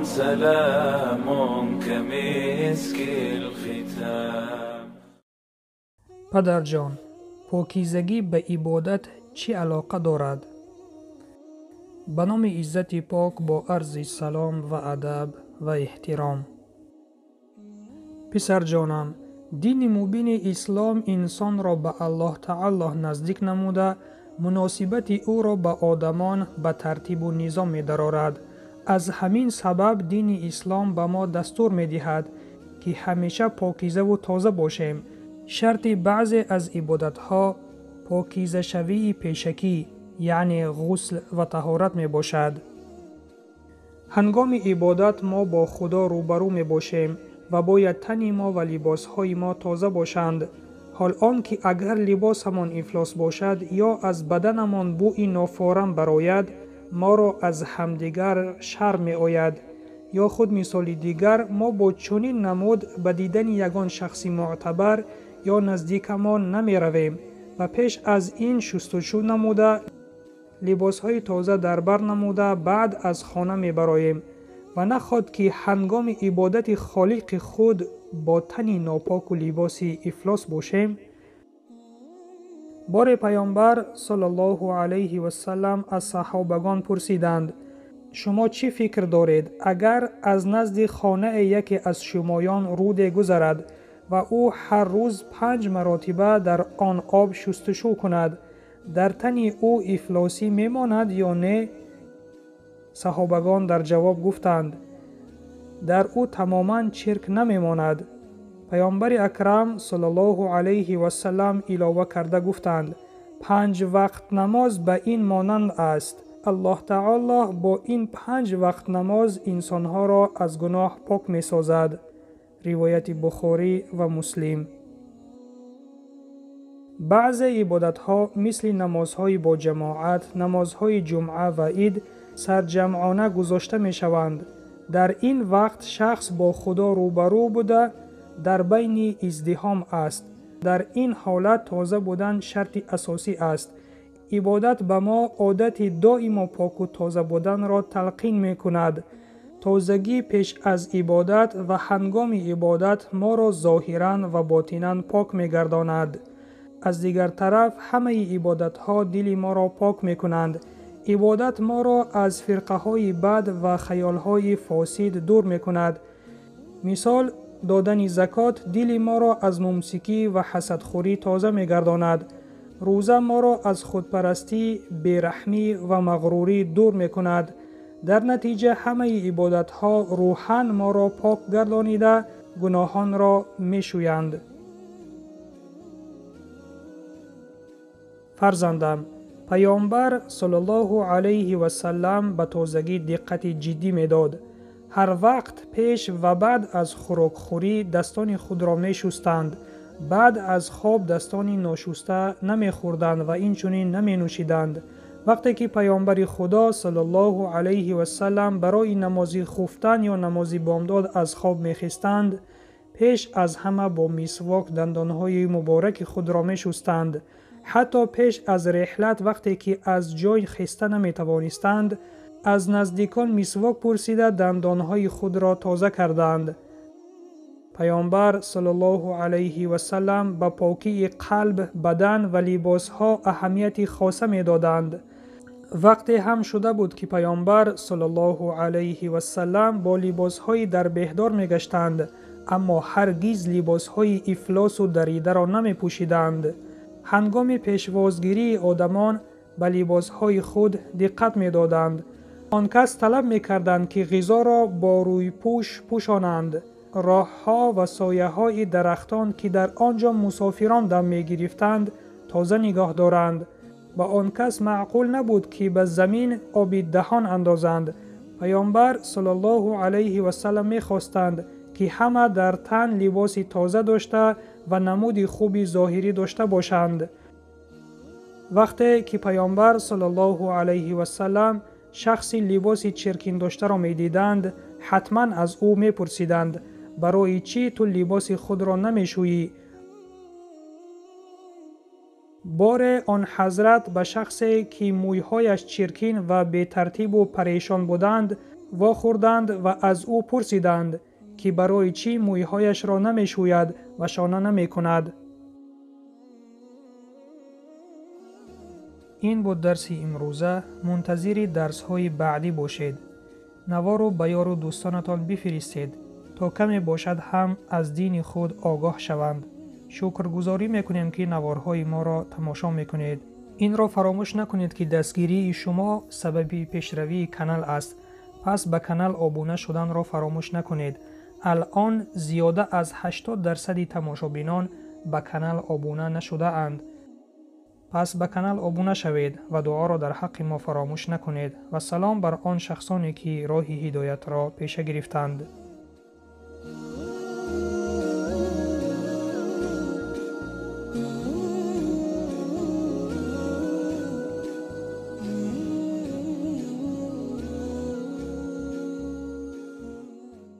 سلام كمسك الختام. Падарҷон, покизагӣ ба ибодат чӣ алоқа дорад? Ба номи Иззати Пок бо арзи салом ва адаб ва эҳтиром. Писарҷонам, дини мубини ислом инсонро ба Аллоҳ Таоло наздик намуда, муносибати ӯро ба одамон ба тартибу низом медарорад. Аз ҳамин сабаб дини ислом ба мо дастур медиҳад, ки ҳамеша покизаву тоза бошем. Шарти баъзе аз ибодатҳо покизашавии пешакӣ, яъне ғусл ва таҳорат мебошад. Ҳангоми ибодат мо бо Худо рӯбарӯ мебошем ва бояд тани мо ва либосҳои мо тоза бошанд. Ҳол он ки агар либосамон ифлос бошад ё аз баданамон бӯи нофорам барояд, моро аз ҳамдигар шарм меояд. Ё худ мисоли дигар, мо бо чунин намуд ба дидани ягон шахси мӯътабар ё наздикамон намеравем ва пеш аз ин шустушӯ намуда, либосҳои тоза дар бар намуда, баъд аз хона мебароем ва нахоҳад ки ҳангоми ибодати Холиқи худ бо тани нопоку либоси ифлос бошем. Боре Паёмбар саллаллоҳу алайҳи васаллам аз саҳобагон пурсиданд: шумо чӣ фикр доред, агар аз назди хонаи яке аз шумоён руде гузарад ва ӯ ҳар рӯз 5 маротиба дар он об шустушӯ кунад, дар тани ӯ ифлосӣ мемонад ё не? Саҳобагон дар ҷавоб гуфтанд: дар ӯ тамоман чирк намемонад. Паёмбари акрам саллаллоҳу алайҳи васаллам илова карда гуфтанд: 5 вақт намоз ба ин монанд аст. Аллоҳ Таоло бо ин 5 вақт намоз инсонҳоро аз гуноҳ пок месозад. Ривояти Бухорӣ ва Муслим. Баъзе ибодатҳо мисли намозҳои бо ҷамоат, намозҳои ҷумъа ва ид сарҷамъона гузошта мешаванд. Дар ин вақт шахс бо Худо рӯбарӯ буда, дар байни издиҳом аст. Дар ин ҳолат тоза будан шарти асосӣ аст. Ибодат ба мо одати доимо поку тоза буданро талқин мекунад. Тозагӣ пеш аз ибодат ва ҳангоми ибодат моро зоҳиран ва ботинан пок мегардонад. Аз дигар тараф, ҳамаи ибодатҳо дили моро пок мекунанд. Ибодат моро аз фирқаҳои бад ва хаёлҳои фосид дур мекунад. Мисол, додани закот дили моро аз мумсикӣ ва ҳасадхӯрӣ тоза мегардонад. Рӯза моро аз худпарастӣ, бераҳмӣ ва мағрурӣ дур мекунад. Дар натиҷа ҳамаи ибодатҳо рӯҳан моро пок гардонида, гуноҳонро мешӯянд. Фарзандам, Паёмбар саллаллоҳу алайҳи васаллам ба тозагӣ диққати ҷиддӣ медод. Ҳар вақт пеш ва баъд аз хӯрокхӯрӣ дастони худро мешустанд. Баъд аз хоб дастони ношуста намехӯрданд ва инчунин наменӯшиданд. Вақте ки Паёмбари Худо саллаллоҳу алайҳи васаллам барои намози хуфтан ё намози бомдод аз хоб мехестанд, пеш аз ҳама бо мисвок дандонҳои мубораки худро мешустанд. Ҳатто пеш аз реҳлат, вақте ки аз ҷой хеста наметавонистанд, аз наздикон мисвок пурсида дандонҳои худро тоза карданд. Паёмбар саллаллоҳу алайҳи васаллам ба покии қалб, бадан ва либосҳо аҳамияти хоса медоданд. Вақте ҳам шуда буд, ки Паёмбар саллаллоҳу алайҳи васаллам бо либосҳои дарбеҳдор мегаштанд, аммо ҳаргиз либосҳои ифлосу даридаро намепӯшиданд. Ҳангоми пешвозгирии одамон ба либосҳои худ диққат медоданд. Он кас талаб мекарданд, ки ғизоро бо рӯйпӯш пӯшонанд. Роҳҳо ва сояҳои дарахтон, ки дар он ҷо мусофирон дам мегирифтанд, тоза нигоҳ доранд. Ба он кас маъқул набуд, ки ба замин оби даҳон андозанд. Паёмбар саллаллоҳу алайҳи васаллам мехостанд, ки ҳама дар тан либоси тоза дошта ва намуди хуби зоҳирӣ дошта бошанд. Вақте ки Паёмбар саллаллоҳу алайҳи васаллам шахси либоси чиркин доштаро медиданд, ҳатман аз ӯ мепурсиданд: барои чӣ ту либоси худро намешӯӣ? Боре он ҳазрат ба шахсе, ки мӯйҳояш чиркин ва бетартибу парешон буданд, Вохӯрданд ва аз ӯ пурсиданд, ки барои чӣ мӯйҳояшро намешӯяд ва шона намекунад. Ин буд дарси имрӯза. Мунтазири дарсҳои баъдӣ бошед. Навору ба ёру дӯстонатон бифиристед, то каме бошад ҳам аз дини худ огоҳ шаванд. Шукргузорӣ мекунем, ки наворҳои моро тамошо мекунед. Инро фаромӯш накунед, ки дастгирии шумо сабаби пешравии канал аст. Пас ба канал обуна шуданро фаромӯш накунед. Алъон зиёда аз 80% тамошобинон ба канал обуна нашудаанд. Пас ба канал обуна шавед ва дуоро дар ҳаққи мо фаромӯш накунед. Ва салом бар он шахсоне, ки роҳи ҳидоятро пеша гирифтанд.